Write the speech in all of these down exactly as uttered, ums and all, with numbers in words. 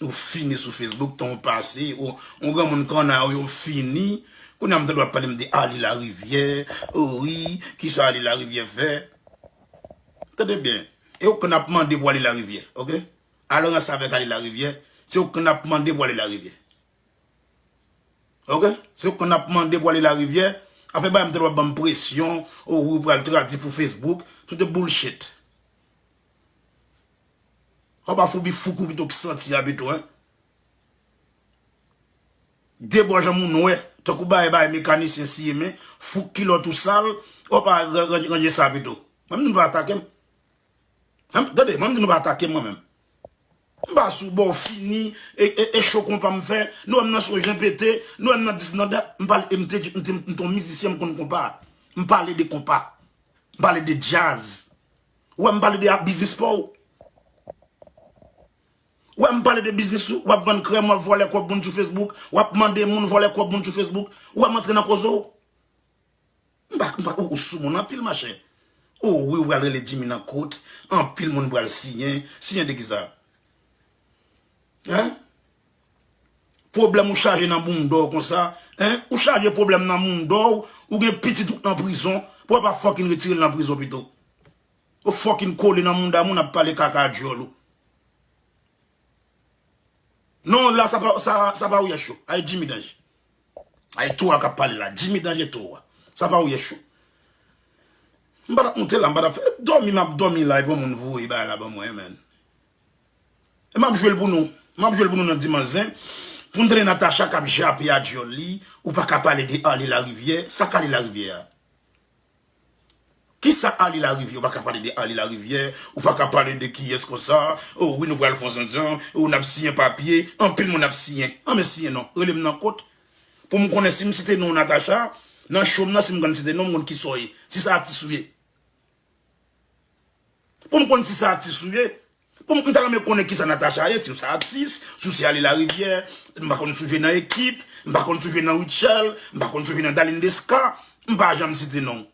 Ou fini sou Facebook, tan w pase, ou, yon granmoun kannay, ou fini. Kounye a m tande w ap pale m de Arly Larivière, o wi, kisa Arly Larivière fè? Tande byen, e ou k konn ap mande pou Arly Larivière, oke? Al ranse avèk Arly Larivière, se ou k konn ap mande pou Arly Larivière. Oke? Se ou k konn ap mande pou Arly Larivière, afè bagay m tande w ap ban m presyon, o wi, ou pral tradui pou Facebook, tout e bullshit. Ou pa foubi foukou pito k santi a pito, en. De bò janm ou nwè, tankou bay bay mekanisyen siye men, fouk kilòt ou sal, ou pa ra-, ra-, ranje sa pito. Mwen menm di nou pa atake m. Mwen, tande, mwen menm di nou pa atake m mwen menm. M pa sou bò fini, e, e, e cho konpa m fè, nou wè m nan sou jen pete, nou wè m nan dis nan dat, m pale, e m te, m te, m te yon mizisyen, m konn konpa. M pale de konpa. M pale de djaz. Ou wè m pale de ap biznis pa w. Ou wè m pale de biznis ou, w ap vann krèm, w ap vòlè kòb moun sou Facebook, w ap mande moun vòlè kòb moun sou Facebook, ou wè m antre nan koze w. M pa, m pa, ou, ou sou moun anpil, machè. O wi, ou pral rele Jimmy nan kot, anpil moun pral siyen, siyen de kisa? Hein? Pwoblèm ou chaje nan bounda w konsa, hein? Ou chaje pwoblèm nan bounda w, ou gen pitit ou nan prizon, pou w pa fucking retire l nan prizon pito. Ou fucking kole nan bounda moun ap pale kaka dyòl ou. Non, la, sa pa, sa, sa pa ou yè cho. Ay, Jimmy Danje. Ay, tou a k ap pale la. Jimmy Danje tou a. Sa pa ou yè cho. M pa t ap monte la, m pa t ap fè. Dòmi, m ap dòmi la, epi yon moun voye bagay la ban mwen, men. E m ap jwe l pou nou. M ap jwe l pou nou nan dimanch zen. Pou n tande Natacha k ap jape a dyòl li, ou pa ka pale de Arly Larivière. Sa k Arly Larivière a? Kisa Arly Larivière? Ou pa ka pale de Arly Larivière, ou pa ka pale de kiyès konsa, o wi nou pral fè yon zandjan, o n ap siyen papye, anpil moun ap siyen. An men siyen non, rele m nan kot. Pou m konnen si m site non Natacha, nan cho m nan si m konn site non m konn kisa w ye, si se atis ou ye. Pou m konn si se atis ou ye, pou m, m ta renmen konnen kisa Natacha ye, si w se atis, si w se Arly Larivière, m pa konn si w jwe nan Ekip, m pa konn si w jwe nan Rutshelle, m pa konn si w jwe nan Darline Desca, m pa janm site non w.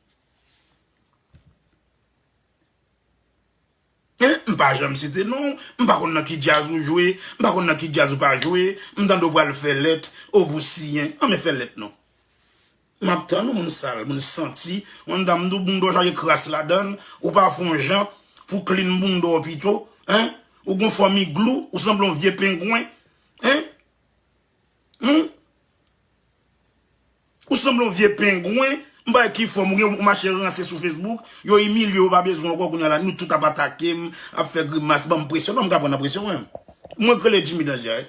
Hein? M pa janm site non w, m pa konn nan ki djaz ou jwe, m pa konn nan ki djaz ou pa jwe, m tande w pral fè lèt, o pou siyen, an men fè lèt non. M ap tann ou, moun sal, moun santi. Yon dam di w bounda w chaje kras ladan l, ou pa fè yon jan pou clean bounda w pito, hein? Ou gon fòm iglou, ou sanble yon vye pengwen, hein? Hmm? Ou sanble yon vye pengwen, m pa wè ki fòm ou gen, ou mache ranse sou Facebook, yo imilye w, ou pa bezwen ankò, kounye a la, nou tout ap atake m, ap fè grimas, ban m presyon, non, m ka pran nan presyon mwen menm. Mwen k rele Jimmy Danje a, wi.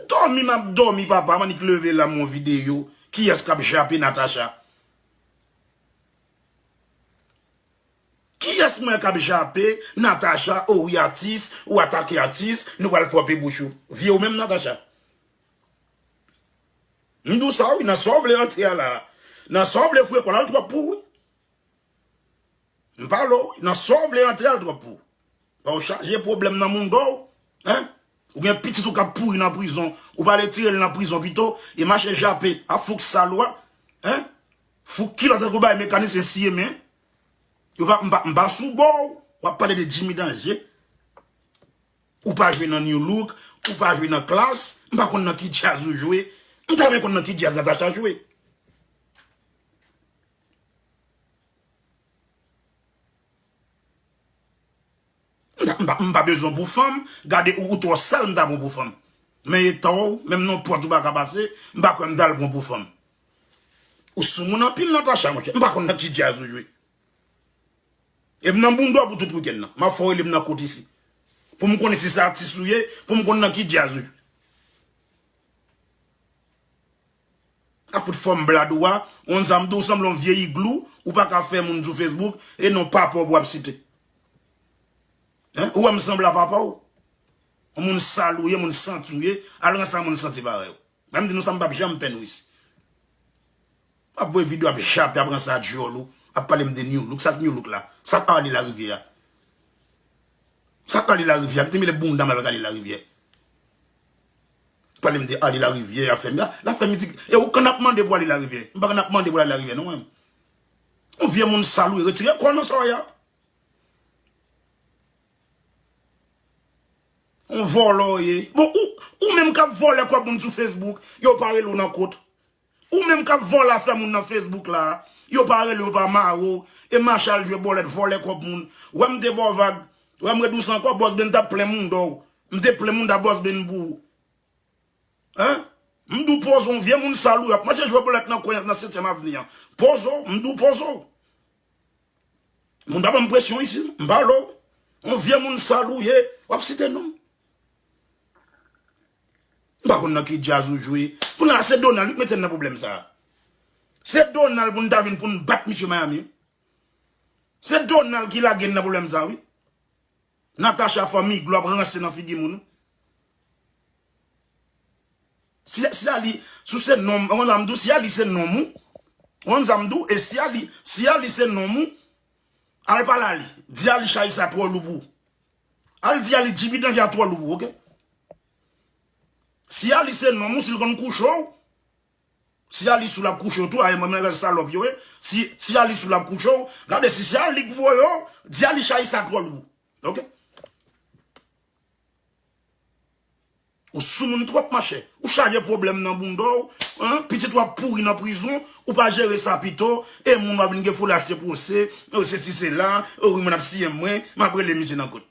Dòmi m ap dòmi, papa, m annik leve la m wè yon videyo. Kiyès k ap jape Natacha? Kiyès mwen k ap jape Natacha? O wi atis, ou atake atis, nou pral fwape bouch ou. Vye ou menm Natacha. M di w sa wi, nan sa w vle antre a la. Nan sa w vle foure kò l al twòp pou ou wi. M pale w wi, nan sa w vle antre al twòp pou ou. Ou chaje pwoblèm nan moun do w, hein? Ou gen pitit ou k ap pouri nan prizon, ou pa retire l nan prizon pito, e mache jape a fouk sal ou a, hein? Fouk kilòt tankou bay mekanisyen siye men. Yo pa, m pa, m pa sou bò w, w ap pale de Jimmy Danje. Ou pa jwe nan New Look, ou pa jwe nan Klass, m pa konn nan ki djaz ou jwe. M ta renmen konn nan ki djaz Natacha jwe. M ta, m pa, m pa bezwen pou fanm, gade ou, ou twò sal m ta pran pou fanm. Men eta w, menm nan pòt ou pa ka pase, m pa kwè m ta al pran pou fanm. Ou sou moun anpil Natacha, monchè. M pa konn nan ki djaz ou jwe. E m nan bounda w pou tout wikenn nan. M ap fè w rele m nan kot isi. Pou m konnen si se atis ou ye, pou m konn nan ki djaz ou jwe. A fout fòm blad ou a, on sa m di w sanble yon vye iglou, ou pa ka fè moun sou Facebook, e non papa w pou w ap site. Hein? Ou wè m sanble a papa w? Yon moun sal ou ye, moun santi ou ye, al ranse a moun santi parèy ou. Mwen m di nou sa m p ap janm pè nou isi. W ap voye videyo ap jape, ap ranse a dyòl ou, ap pale m de New Look. Sa k New Look la? Sa k Arly Larivière a? Sa k Arly Larivière? Kite m mele bounda m avèk Arly Larivière. Pale m de Arly Larivière, ap fè m, ap fè mizik. E ou konn ap mande pou Arly Larivière? M pa konn ap mande pou Arly Larivière non mwen. Yon vye moun sal ou ye, retire kò w nan sa w ye a. Vòlò w ye. Bon, ou, ou menm k ap vòlè kòb moun sou Facebook, yo pa rele w nan kont. Ou menm k ap vòlè afè moun nan Facebook la, yo pa rele w, yo pa mare w, e mache al jwe bòlèt, vòlè kòb moun. Wè m te ba w vag, wè m ret dousan ankò, Bòs Ben t ap plen mounda w. M te plen mounda Bòs Ben pou ou. Hein? M di w poze w, vye moun sal ou ye, w ap mache jwe bòlèt nan kwen nan setyèm avni an. Poze w, m di w poze w. Moun pa ban m presyon isi, m pale w. Yon vye moun sal ou ye, w ap site non m. M pa konn nan ki djaz ou jwe. Kounye a se Donald wi k mete n nan pwoblèm sa a. Se Donald pou n ta vin pou n bat misye Miami. Se Donald ki lage n nan pwoblèm sa a wi. Natacha fanmi glo ap ranse nan figi moun. Si, si a li, si w se nonm, ou konn sa m di w, si a li se nonm ou, ou konn sa m di w, e si a li, si a li se nonm ou, al pale a li, di a li chay sa twò lou pou ou. Al di a li Jimmy Danje a twò lou pou ou, oke? Si a li se nonm ou, si l konn kouche w, si a li sou l ap kouche w tou, a e mwen mwen salòp yo ye, si, si a li sou l ap kouche w, gade si, si a li k voye w, di a li chay sa twò lou pou ou, oke? Ou soumoun twòp, machè. Ou chaje pwoblèm nan bounda w, hein? Pitit ou ap pouri nan prizon, ou pa jere sa pito, e moun w ap vin gen foli achte pwose, o sesi sela, o wi moun ap siyen mwen, m ap rele misye nan kont.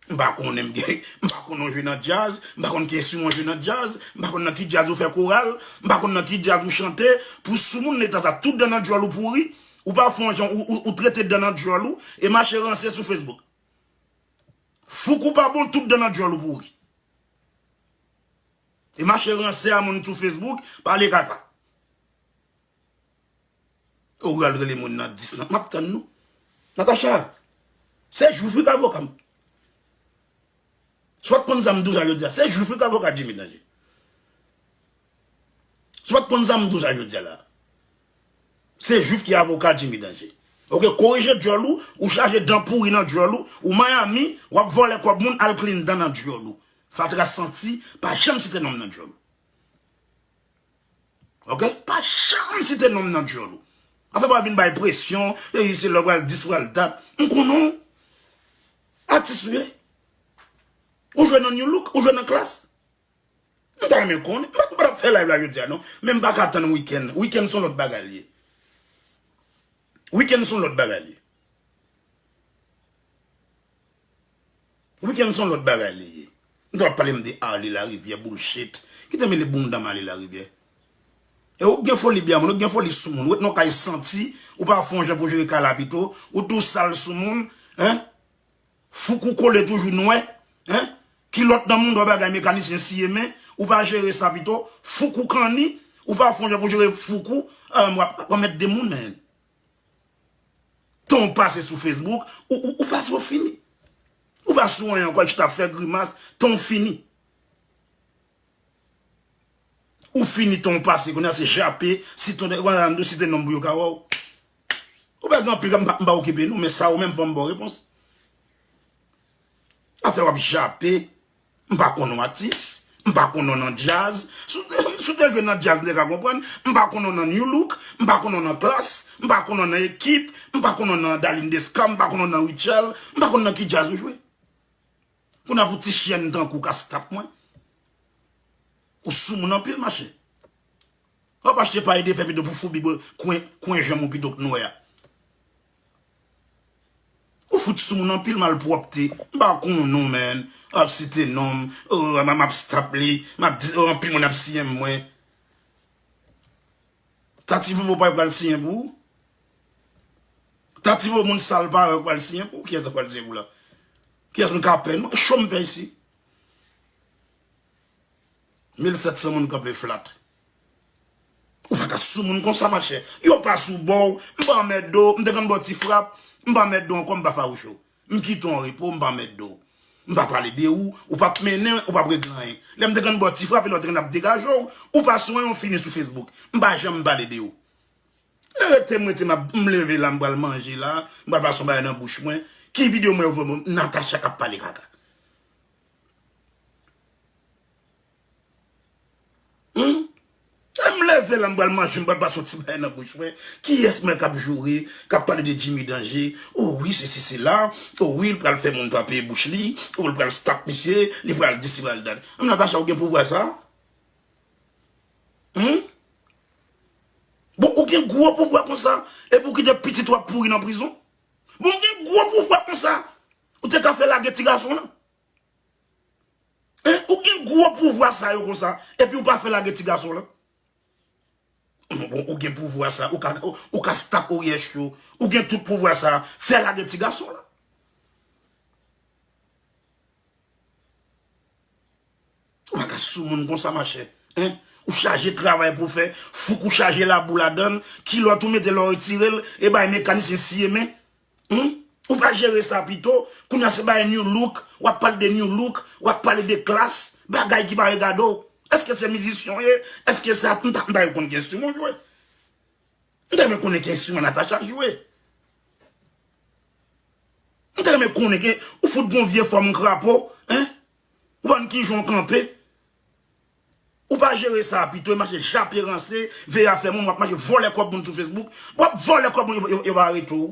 M pa konnen m gen, m pa konnen w jwe nan djaz, m pa konn ki enstriman w jwe nan djaz, m pa konn nan ki djaz ou fè koral, m pa konn nan ki djaz ou chante, pou soumoun leta sa, tout dan nan djòl ou pouri, ou pa fè yon jan, ou, ou, ou trete dan nan djòl ou, e mache ranse sou Facebook. Fouk ou pa bon, tout dan nan djòl ou pouri. E mache ranse a moun sou Facebook, pale kaka. Ou pral rele moun nan dis nan. M ap tann nou. Natacha, se Jwif wi k avoka m. Si w pa t konn sa m di w sa jodi a, se Jwif wi k avoka Jimmy Danje. Si w pa t konn sa m di w sa jodi a la. Se Jwif ki avoka Jimmy Danje. Oke, korije djòl ou, ou chaje dan pouri nan djòl ou, ou Miami, w ap vòlè kòb moun, al clean dan nan djòl ou. Fatra santi, pa janm site non m nan djòl ou. Oke? Pa janm site non m nan djòl ou. Afè pa vin bay presyon, e se lè w pral dis, pral dat. M konnen w. Atis ou ye. Ou jwe nan New Look, ou jwe nan Klass. M ta renmen konnen. M pa, m pa t ap fè live la jodi a non. Men m pa ka tann wikenn. Wikenn se yon lòt bagay li ye. Wikenn se yon lòt bagay li ye. Wikenn se yon lòt bagay li ye. M t ap pale m de Arly Larivière, bullshit. Kite mele bounda m Arly Larivière. E ou gen foli byen moun, ou gen foli sou moun. Ou ret nan kay santi, ou pa fè yon jan pou jere kay la pito, ou tou sal sou moun, hein? Fouk ou kole toujou nwè, hein? Kilòt nan moun dwa bagay mekanisyen siye men, ou pa jere sa pito, fouk ou kanni, ou pa fè yon jan pou jere fouk ou, ah, w ap, w ap mèt de moun, men. Tan w pase sou Facebook, ou, ou, ou pase ou fini. Ou pa sou anyen ankò, chita ap fè grimas, tan w fini. Ou fini tan w pase, kounye a se jape, si ton, si te nonm pou yo ka wè w. Ou pa gen anpil, m pa, m pa okipe nou, men sa ou menm fò m ba w repons. Afè w ap jape, m pa konn w atis, m pa konn w nan djaz. Si w te, si w te jwe nan djaz, m te ka konprann, m pa konn w nan New Look, m pa konn w nan Klass, m pa konn w nan Ekip, m pa konn w nan Darline Desca, m pa konn w nan Rutshelle, m pa konn nan ki djaz ou jwe. Kounye a pou ti chyèn tankou w ka stop mwen. Ou soumoun anpil, machè. W ap achte pay de fè pito pou foubi bò kwen, kwen janm ou pito k nwè a. Ou fout soumoun anpil malpwòpte. M pa konn non, man. W ap site non m. Oh, m, m ap stop li. M ap di, oh, anpil moun ap siyen mwen. Tati Vovo pa pral siyen pou ou. Tati Vovo moun sal parèy ou pral siyen pou ou. Kiyès k pral siyen pou ou la? Kiyès moun ka pè nou? Cho m fè isi. Mil sèt san moun kanpe flat. Ou pa ka sou moun konsa, machè. Yo pa sou bò w. M pa anmède w. M te konn ba w ti frap. M pa anmède w ankò, m pa fawouche w. M kite w an repo, m pa anmède w. M pa pale de ou, ou p ap mennen, ou p ap regle anyen. Lè m te konn ba w ti frap, lè w te konn ap degaje w, ou pa sou anyen, ou fini sou Facebook. M pa janm pale de ou. Rete m, rete m ap, m leve la, m pral manje la, m pral pase yon bagay nan bouch mwen. Ki videyo mwen yo voye mwen, Natacha k ap pale kaka. Hmm? E m leve Leve la, m pral manje, m pral pase yon ti bagay nan bouch mwen. Kiyès mwen k ap joure, k ap pale de Jimmy Danje? O wi, sesi, sela. O wi, l pral fè moun pa peye bouch li. O, l pral stop misye, li pral dis, li pral dat. Natacha, ou gen pouvwa sa? Hmm? Bon, ou gen gwo pouvwa konsa, epi ou kite pitit ou ap pouri nan prizon? Bon, ou gen gwo pouvwa konsa, ou te ka fè lage ti gason lan. Hein? Ou gen gwo pouvwa sa yo konsa, epi ou pa fè lage ti gason lan. Bon, ou gen pouvwa sa, ou ka, ou, ou ka stop O S yo, ou gen tout pouvwa sa, fè lage ti gason lan. Ou pa ka sou moun konsa, machè. Hein? Ou chaje travay pou fè, fouk ou chaje labou ladann, kilòt ou mete lè w retire l, e bay mekanisyen siye men. Hmm? Ou pa jere sa pito, kounye a se bay new look, w ap pale de new look, w ap pale de klas, bagay ki pa regade w. Èske se mizisyen w ye? Èske se at-, m ta, m ta konn ki enstriman w jwe? M ta renmen konnen ki enstriman Natacha jwe. M ta renmen konnen ke ou fout gon vye fòm krapo, hein? Ou konn kijan w kanpe? Ou pa jere sa pito, e mache jape ranse, veye afè moun, w ap mache vòlè kòb moun sou Facebook. W ap vòlè kòb moun, yo, yo, yo pa arete w.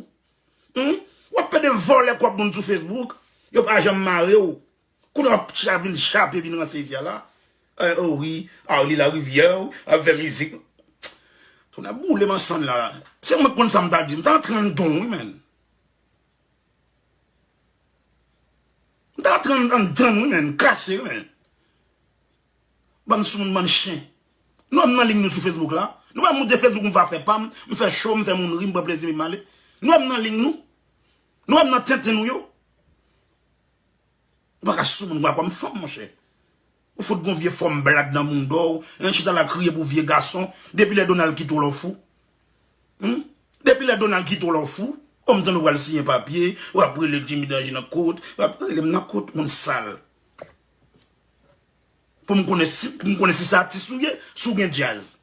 Hmm? W ap pede vòlè kòb moun sou Facebook, yo pa janm mare w. Kounye a w ap cha-, vin chape, vin ranse isit la. Eh, o wi, Arly Larivière ap fè mizik. Tonè boule m ansanm la. Se mwen k konn sa m ta di. M ta antre anndan w wi, menn. M ta antre an-, anndan w wi, menn. Krache wi, menn. Bann soumoun, bann chen. Nou wè m nan liy nou sou Facebook la. Nou wè m moute Facebook, m va fè pa m, m fè show, m fè moun ri, m pran plezi m, m ale. Nou wè m nan liy nou. Nou wè m nan tenten nou yo. Ou pa ka sou moun, ou pa kòm fanm, monchè. Ou fout gon vye fòm blad nan mounda w, en, chita la kriye pou vye gason. Depi lè Donald kite w la w fou. Hmm? Depi lè Donald kite w la w fou. O, m tande w pral siyen papye, w ap rele Jimmy Danje nan kot, w ap rele m nan kot, moun sal. Pou m konnen si, pou m konnen si se atis ou ye, si w gen djaz.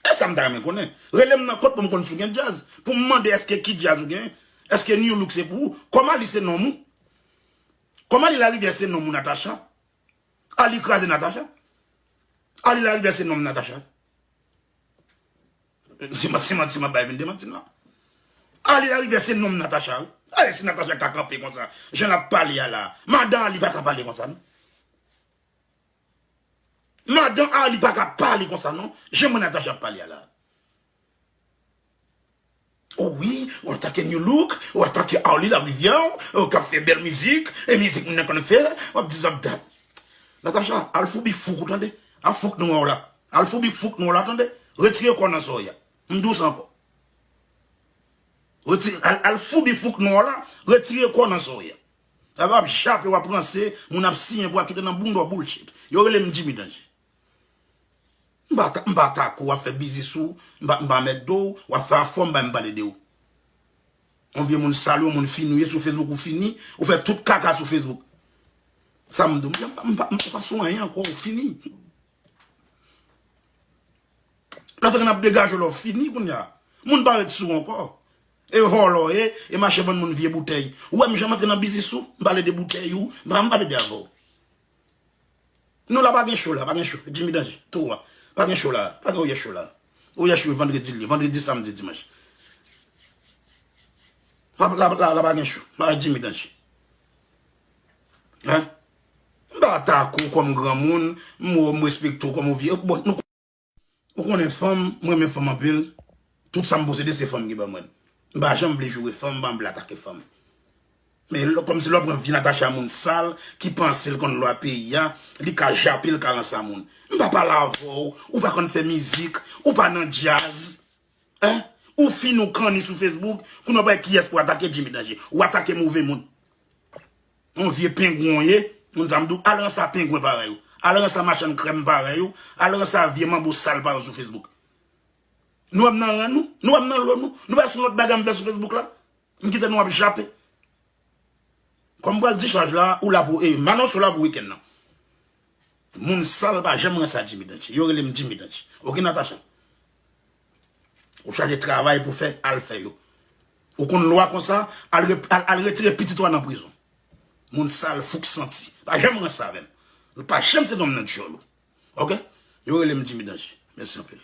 E sa m ta renmen konnen. Rele m nan kot pou m konn si w gen djaz. Pou m mande èske ki djaz ou gen? Èske New Look se pou ou? Kòman li se nonm ou? Kòman li Larivière se nonm ou Natacha? Arly kraze Natacha? Arly Larivière se nonm Natacha? Se manti, se manti, m ap bay vin demanti m la. Arly Larivière se nonm Natacha, wi. Ay, si Natacha ka kanpe konsa, jan l ap pale a la, madan Arly pa ka pale konsa, non. Madan Arly pa ka pale konsa, non. Jan mwen Natacha ap pale a la. O wi, w atake New Look, w atake Arly Larivière, w k ap fè bèl mizik, e mizik moun nan konn fè, w ap di z ap dat. Natacha, al foubi fouk ou tande. A fouk nou an w la. Al foubi fouk nou an w la tande. Retire kò w nan sa w ye a. M di w sa ankò. Retire, al, al foubi fouk nou an w la, retire kò w nan sa w ye a. Lè w ap jape, w ap ranse, moun ap siyen pou w ap choute nan bounda w bullshit. Yo rele m Jimmy Danje. M pa ta-, m pa atake w, w ap fè biznis ou, m pa, m pa mèt de w, w ap fè afè w, m pa menm pale de w. Yon vye moun sal, yon moun fini w ye sou Facebook, ou fini, ou fè tout kaka sou Facebook. Sa m di w, m pa, m pa, m pa sou anyen ankò, ou fini. Lòt gen ap degaje w la w fini kounye a. Moun pa ret sou w ankò. E vòlò w ye, e mache vann moun vye boutèy. Ou wè m janm antre nan biznis ou, m pale de boutèy ou, m pa, m pale de avè w. Non, la pa gen show la, pa gen show. Jimmy Danje, tou a. Pa gen show la, pa gen Oye Show la. Oye Show vandredi li, vandredi, samdi, dimanch. Pa, la, la, la pa gen show, pa Jimmy Danje. Hein? M pa atake w kòm granmoun, m, m respekte w kòm yon vye. Bon, nou Ou konnen fanm, mwen renmen fanm anpil. Tout sa m posede se fanm ki ban mwen l. M pa janm vle joure fanm, m pa janm vle atake fanm. Men lè, kòmsi lè w pran vye Natacha moun sal, ki panse l konn lwa peyi a, li ka jape, l ka ranse a moun. M pa pale avè w, ou pa konn fè mizik, ou pa nan djaz. Hein? Ou fini, ou kanni sou Facebook, kounye a w pa wè kiyès pou w atake, Jimmy Danje. Ou atake move moun. Yon vye pengwen w ye, moun sa m di w, al ranse a pengwen parèy ou. Al ranse a machann krèm parèy ou. Al ranse a vye manbo sal parèy ou sou Facebook. Nou wè m nan ran nou, nou wè m nan lo nou, nou wè se yon lòt bagay m fè sou Facebook la. M kite nou ap jape. Kòm m pral dichaj la, ou la pou, e, m anonse w la pou wikenn nan. Moun sal pa janm ranse a Jimmy Danje. Yo rele m Jimmy Danje. Oke, Natacha? Ou chaje travay pou fè, al fè yo. Ou konn lwa konsa, al re-, al, al retire pitit ou a nan prizon. Moun sal, fouk santi. Pa janm ranse avè m. Pa janm se nonm nan djòl ou. Oke? Yo rele m Jimmy Danje. Mèsi anpil.